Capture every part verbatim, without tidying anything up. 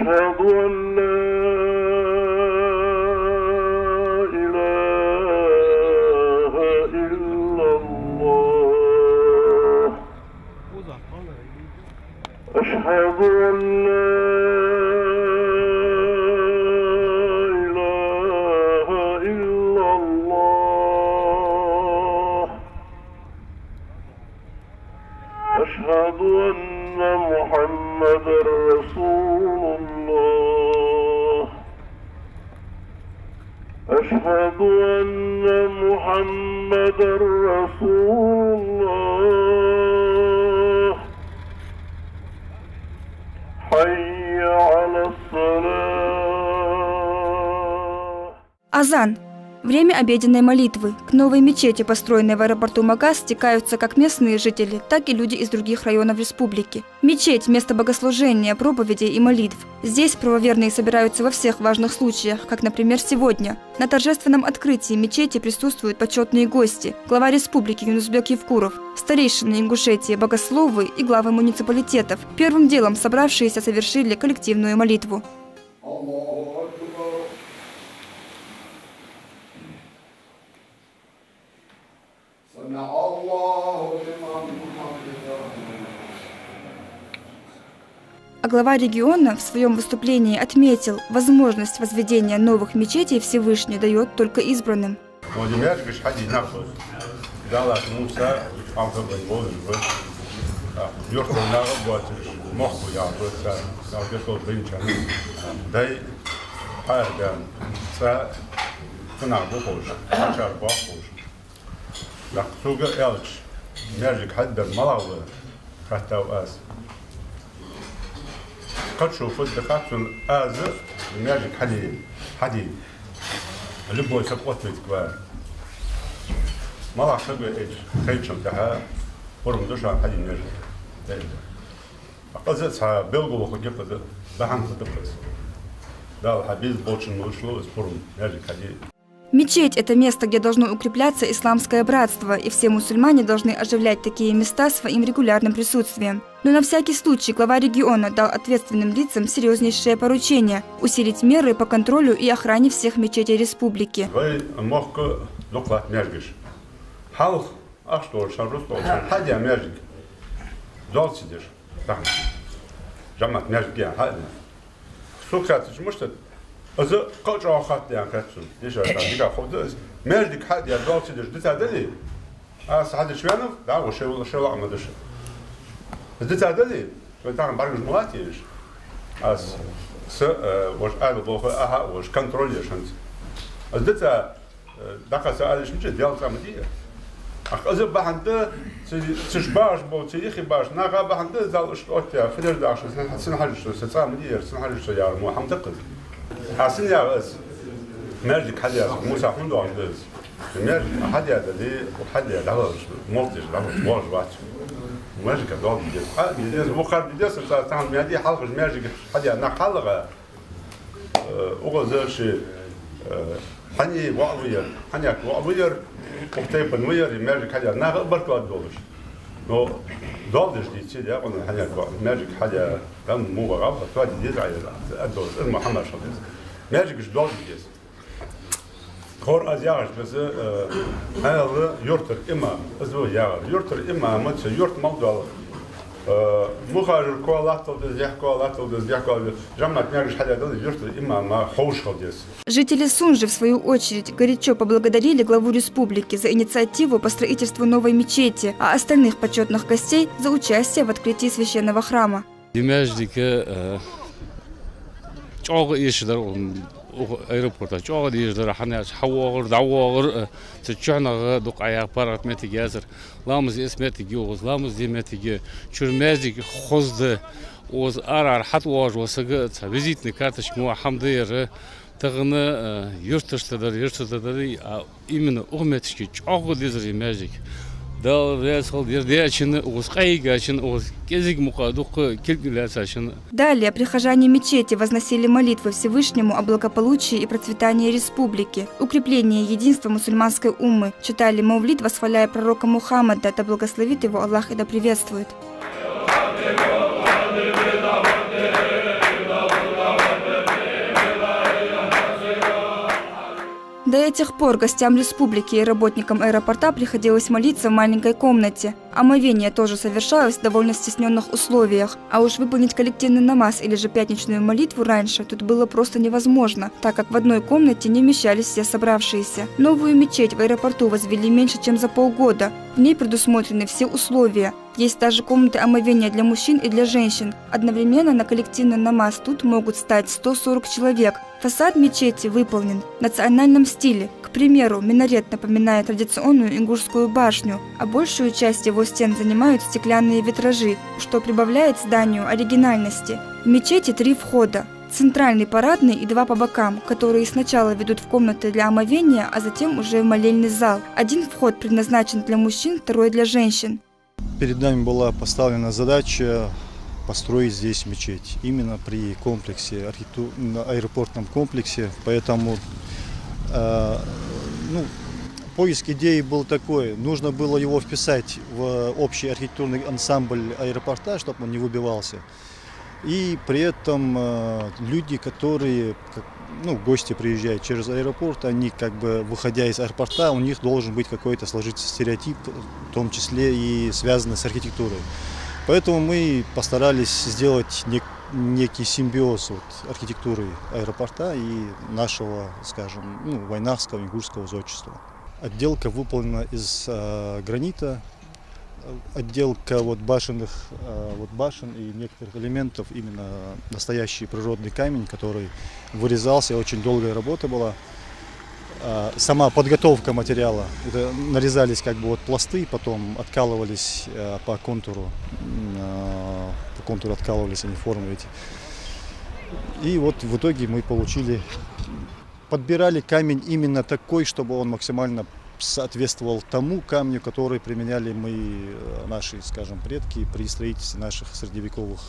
أشهد أن لا إله إلا الله. أشهد أن لا إله إلا الله. أشهد أن محمدا رسول الله. أشهد أن محمدا رسول الله. حي على الصلاة. Азан. Время обеденной молитвы. К новой мечети, построенной в аэропорту Магас, стекаются как местные жители, так и люди из других районов республики. Мечеть — место богослужения, проповедей и молитв. Здесь правоверные собираются во всех важных случаях, как, например, сегодня. На торжественном открытии мечети присутствуют почётные гости: глава республики Юнус-Бек Евкуров, старейшины Ингушетии, богословы и главы муниципалитетов. Первым делом собравшиеся совершили коллективную молитву. الله أكبر. سمع الله لمن حمده. А глава региона в своём выступлении отметил: возможность возведения новых мечетей Всевышний даёт только избранным. Вай маьждигаш хьаде нах ба. Дала Муса Ӏалхабай вовзаш ва. А, юртара нах а боацаш, мохк яхаш ва цар, цар гешт долаш дайначарна. Дай хьаьрдан цӀа кхы нах ба ховш, хьачар бохк ховш. Нах сога аьлча, маьждиг хьадар малагӀа ва, хаьттав аз. Кхачо фуд да хац сона, аз маьждиг хьаде, хьаде. Любой саг ответить ва. МалагӀа саг ва аьлча, хайчам тӀехьа, пурам да шоана хьаде маьждиг. Къаьста цхьа белгало хургья, къаьста бахьан хургда къаьста. Дала хьа беза болчун мулуш лу из пурам, маьждиг хьаде. Мечеть — это место, где должно укрепляться исламское братство, и все мусульмане должны оживлять такие места своим регулярным присутствием. Но на всякий случай глава региона дал ответственным лицам серьёзнейшее поручение: усилить меры по контролю и охране всех мечетей республики. Вай мохк дукха латт маьждигаш. Хьалха ахча долаш, шоай рузкъа долаш, хьадаь маьждиг доал ца деш. Тахан жамаӀат маьждиге хьадаь. Сога хаьттача мишта да, из кхы а чӀоагӀа хатта да аьнна хаьттад сона. Дийша да, дика ховргда из. Маьждиг хьадаь доал ца деш дитадале, аз хьадича ваьннав, да, вай шоай, шоай лоӀам да шоана. Из дитадале, вай тахан бӀаргаш ма латтий уж. Аз са, э, вож ала болх, аха, вож контроль еш хӀанз. Из дита, э, дӀакхоачаш мича, Даьла цӀа ма дий ер. Ах, из бахьан да, ца, цу чу багӀаш бола, цу юхе багӀаш нах а бахьан да, Дала иштта оттаяь, фу деш дахаш, сона, сона хьажача, са цӀа ма дий ер, сона хьажача яхар мо хӀама да-кх из. Аз сона яхар из. Маьждиг хьадаь, Муса хьона доагӀаш да из. Маьждиг хьадаь дале, хьадаь дӀавахаш, молла деш дӀавахаш, вахаш вац. Маьждига доал де деза. А, де деза, вокхар де деза, са цӀа тахан маьждиг, хьалхарча маьждига хьадаь нах хьалха. Э, укхаза ши, э, хьанех воӀ ва ер, хьанех воӀ ва ер, укх тайпан ва ер, маьждиг хьадаь нах а баркал долаш. Но доал деш дийцад, я къона хьанех воӀ, маьждиг хьадаь, там мугӀа гӀав, тоаде деза Ӏа ер, а доал, эр мо хӀамаш хила деза. Маьждигаш доал де деза. ХӀара аз яхаш да из, э, хьаьнала юртара имам, из ва яхар. Юртара имам, цу юрта мел дола, э, мухажир коа латтал деза, яхь коа латтал деза, яхь коа латтал деза, жамаӀат маьждигаш хьадаь дале, юртара имама ховш хила деза. Жители Сунжи, в свою очередь, горячо поблагодарили главу республики за инициативу по строительству новой мечети, а остальных почётных гостей — за участие в открытии священного храма. Ер маьждиг, э, чӀоагӀа эшаш дар, укх аэропорта чӀоагӀа дезаш дар, хӀана аьлча хьавоагӀар, дӀавоагӀар, э, цу чухьнахьа дукха Ӏаяха паргӀата моттиг яцар. Ламаз эца моттиг я укхаза, ламаз де моттиг я, чура маьждиг хоза да, укхаза арахьара хьатӀавоагӀаш вола саг цхьа визитни карточка мо хӀама да ер. Тахан, э, юрташта дар, юрташта дар, а именно укх метташка чӀоагӀа дезар ер маьждиг. Дала раьза хилва ер даьчунна, укхаза къахьийгачунна, укхаза кӀезига мукъагӀа дукха кулг лаьцачунна. Далее прихожане мечети возносили молитвы Всевышнему о благополучии и процветании республики, укреплении единства мусульманской уммы, читали мавлид, восхваляя пророка Мухаммада, да благословит его Аллах и да приветствует. До этих пор гостям республики и работникам аэропорта приходилось молиться в маленькой комнате. Омовение тоже совершалось в довольно стеснённых условиях. А уж выполнить коллективный намаз или же пятничную молитву раньше тут было просто невозможно, так как в одной комнате не вмещались все собравшиеся. Новую мечеть в аэропорту возвели меньше, чем за полгода. В ней предусмотрены все условия. Есть даже комнаты омовения для мужчин и для женщин. Одновременно на коллективный намаз тут могут стать сто сорок человек. Фасад мечети выполнен в национальном стиле. К примеру, минарет напоминает традиционную ингушскую башню, а большую часть его стен занимают стеклянные витражи, что прибавляет зданию оригинальности. В мечети три входа. Центральный, парадный и два по бокам, которые сначала ведут в комнаты для омовения, а затем уже в молельный зал. Один вход предназначен для мужчин, второй для женщин. Перед нами была поставлена задача построить здесь мечеть, именно при комплексе, архитекту-, на аэропортном комплексе. Поэтому, э, ну, поиск идеи был такой. Нужно было его вписать в общий архитектурный ансамбль аэропорта, чтобы он не выбивался. И при этом, э, люди, которые, как, ну, гости приезжают через аэропорт, они, как бы, выходя из аэропорта, у них должен быть какой-то сложиться стереотип, в том числе и связанный с архитектурой. Поэтому мы постарались сделать нек-, некий симбиоз вот архитектуры аэропорта и нашего, скажем, ну, вайнахского, ингушского зодчества. Отделка выполнена из, э, гранита, отделка вот башенных, э, вот башен и некоторых элементов, именно настоящий природный камень, который вырезался, очень долгая работа была. Э, сама подготовка материала, это нарезались как бы вот пласты, потом откалывались, э, по контуру, м, э, по контуру откалывались они, формы эти. И вот в итоге мы получили, подбирали камень именно такой, чтобы он максимально соответствовал тому камню, который применяли мы, э, наши, скажем, предки при строительстве наших средневековых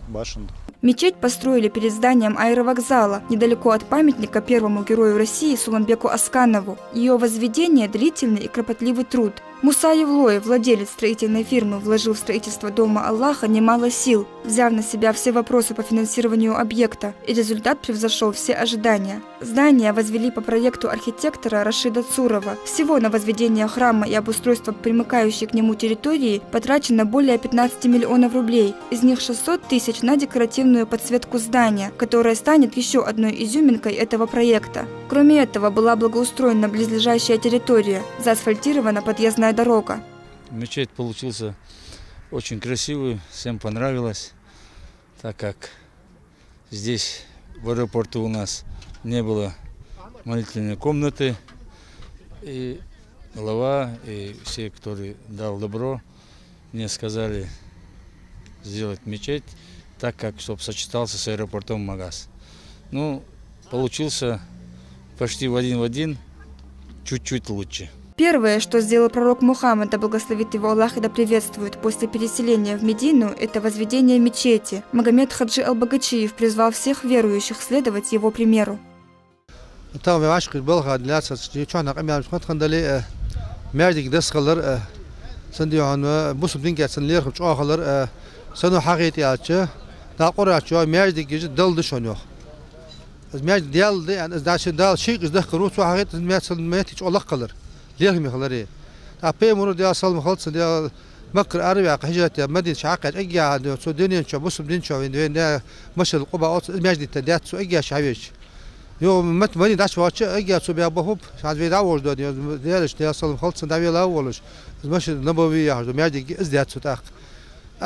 башен. Мечеть построили перед зданием аэровокзала, недалеко от памятника первому герою России Суланбеку Осканову. Её возведение — длительный и кропотливый труд. Муса Евлоев, владелец строительной фирмы, вложил в строительство Дома Аллаха немало сил, взяв на себя все вопросы по финансированию объекта, и результат превзошёл все ожидания. Здание возвели по проекту архитектора Рашида Цурова. Всего на возведение храма и обустройство примыкающей к нему территории потрачено более пятнадцати миллионов рублей, из них шестьсот тысяч на декоративную подсветку здания, которая станет ещё одной изюминкой этого проекта. Кроме этого, была благоустроена близлежащая территория, заасфальтирована подъездная дорога. Мечеть получился очень красивый, всем понравилось, так как здесь, в аэропорту, у нас не было молитвенной комнаты. И глава, и все, которые дал добро, мне сказали сделать мечеть так, как, чтоб сочетался с аэропортом Магас. Ну, получился почти в один в один, чуть-чуть лучше. Первое, что сделал пророк Мухаммад, да благословит его Аллах и да приветствует, после переселения в Медину, это возведение мечети. Магомед Хаджи Албагачиев призвал всех верующих следовать его примеру. Тахан вай вӀашагӀкхетача балха лаьцача чухьнахьа къамаьл мишта хиннад аьлча, э, маьждиг дас хилар, э, цун духьала, э, бусалба динга цун лерхӀам чӀоагӀа хилар, э, сенна хьахайтад аьлча, Дала Къуръан чу маьждиг из Далла да шоана йоах. Из маьждиг Даьла да аьнна, из дӀа ший Дала шийга из дахкар ва, цо хьахайтад из маьждиг, цун моттиг чӀоагӀа лакха хилар, лерхӀаме хилар. ТӀаккха пайхамара, Даьла салам хилда цунна, Даьла Маккара араваьккха, хьижрат даь, Мадинате хьакхаьчача, эггара хьалха цу дунен чу, бусалба дина чу вайна, вайна мишта Къуба оцу маьждига даьтта цо, эггара хьалха веш. Йо, Мат-, Мадинате дӀачуваьлча, эггара хьалха цо баь ба хӀама, хӀанз вай дӀаволаш да, Даьла, Даьла салам хилда цунна, дӀавелла волаш, из Масжид Набави яхаш да, маьждиг из даьтта цо тӀаккха.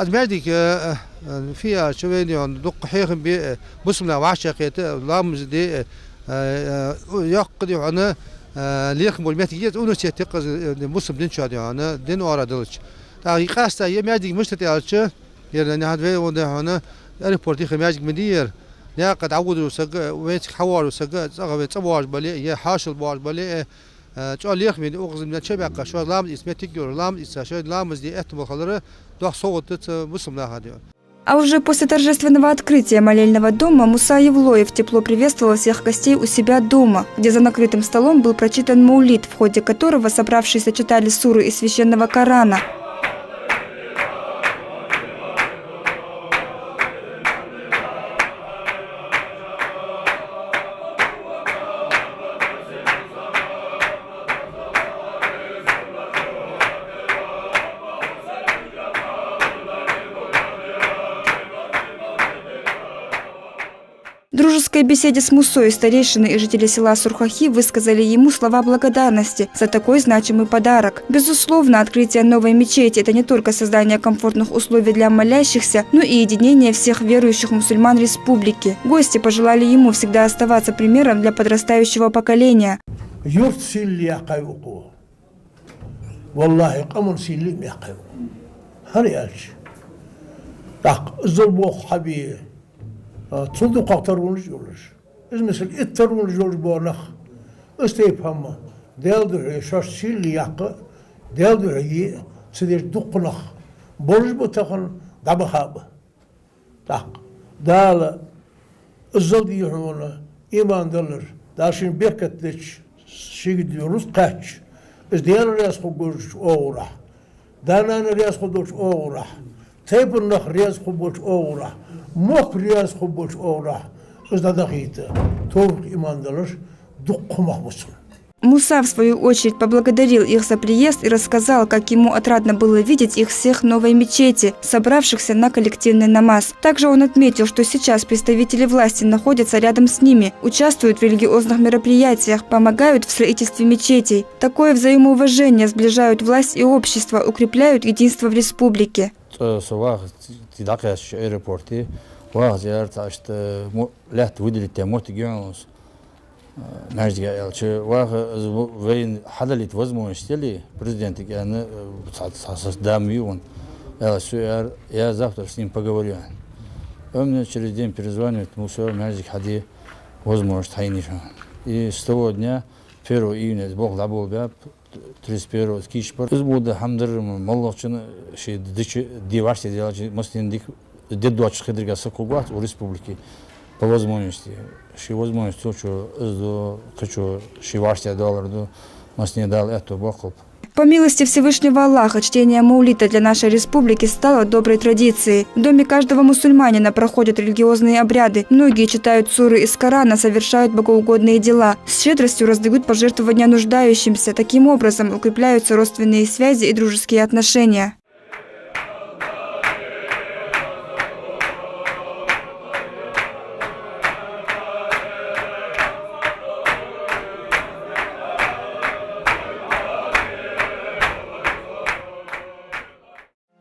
Из маьждиг, э, э, фу аьлча, вайна йоах, дукха хьехам бе, э, бусалба наха вӀашагӀкхета, ламаз де, э, э, э, йоккха духьала, э, лерхӀам бола моттиг я из, университет я-кх из, э, бусалба дина чу духьала, дин оагӀора далча. ТӀаккха из къаьстта я маьждиг мишта да аьлча, ер наха вай вон духьала, аэропорт йиха маьждиг ма дий ер. Наькъа дӀавода саг, вайцига хьавоагӀа саг, цӀагӀа вай цӀа воагӀаш бале, е хьаьшал боагӀаш бале, э, чӀоагӀа лерхӀаме да укхаза, чу баьккха, шоаш ламаз ийца моттиг йолаш, ламаз ийца, шоай ламаз де аьттув бола хилар, доккха совгӀат да цу бусалба наха духьала. А уже после торжественного открытия молельного дома Муса Евлоев тепло приветствовал всех гостей у себя дома, где за накрытым столом был прочитан мавлид, в ходе которого собравшиеся читали суры из священного Корана. В дружеской беседе с мусой старейшины и жители села Сурхахи высказали ему слова благодарности за такой значимый подарок. Безусловно, открытие новой мечети — это не только создание комфортных условий для молящихся, но и единение всех верующих мусульман республики. Гости пожелали ему всегда оставаться примером для подрастающего поколения. Юрт сийле яьккхай укхо. Валлахьи, къаман сийле яьккхай укхо. ХӀана аьлча, тӀаккха иззал боху хьабе, а, цул дукхагӀа таронаш йолаш. Иза, масала, итт таронаш йолаш бола нах, из тайпа хӀама, Даьла духьа шоаш сийле яккха, Даьла духьа е а ца деш дукха нах болаш ба тахан, дӀабаха а ба. ТӀаккха Дала иззал дийхьона иман далар, Дала шийна беркат деча, шийга дийхьа рузкъа кхаьчча, иза Даьла раьза хургболча оагӀорахьа, да-нана раьза хургдолча оагӀорахьа, тайпан нах раьза хургболча оагӀорахьа, мохк раьза хургболча оагӀорахьа иза дӀадахийта, товракх, иман далараш дукха мах ба цунна. Муса, в свою очередь, поблагодарил их за приезд и рассказал, как ему отрадно было видеть их всех в новой мечети, собравшихся на коллективный намаз. Также он отметил, что сейчас представители власти находятся рядом с ними, участвуют в религиозных мероприятиях, помогают в строительстве мечетей. Такое взаимоуважение сближают власть и общество, укрепляют единство в республике. ЦӀа со вахар, ти дӀакхаьчача аэропорте, вахар цӀера тӀа иштта мо-, лаьтта выделить яь моттиг йолаш, э, маьждиге аьлча, ваха, из в-, вайна хьадалийта возможность яле, президентага аьнна, э, цхьа, цхьа са дама вий вайна, аьлча, цо аьлар: «Я завтра с ним поговорю». Он мне через день перезванивает: «Муса, маьждиг хьаде, возможность хьайна я шоана». И с того дня, первого июня, из болх дӀаболабаьб, тридцать первого кийча бар. Из бу да хӀама дар, моллагӀчун ший дича де вӀаштӀехьадаьлча, массанена дика де доацаш хи дерга саг хургвац укх республике по возможности. Ший возможность йолчо из ду, кхычо ший вӀаштӀехьадалар ду, массане Дала аьттув боаккхалба. По милости Всевышнего Аллаха, чтение мавлида для нашей республики стало доброй традицией. В доме каждого мусульманина проходят религиозные обряды. Многие читают суры из Корана, совершают богоугодные дела, с щедростью раздают пожертвования нуждающимся. Таким образом укрепляются родственные связи и дружеские отношения.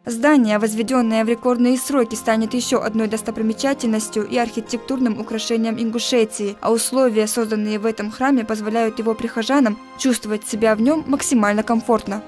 Здание, возведённое в рекордные сроки, станет ещё одной достопримечательностью и архитектурным украшением Ингушетии, а условия, созданные в этом храме, позволяют его прихожанам чувствовать себя в нём максимально комфортно.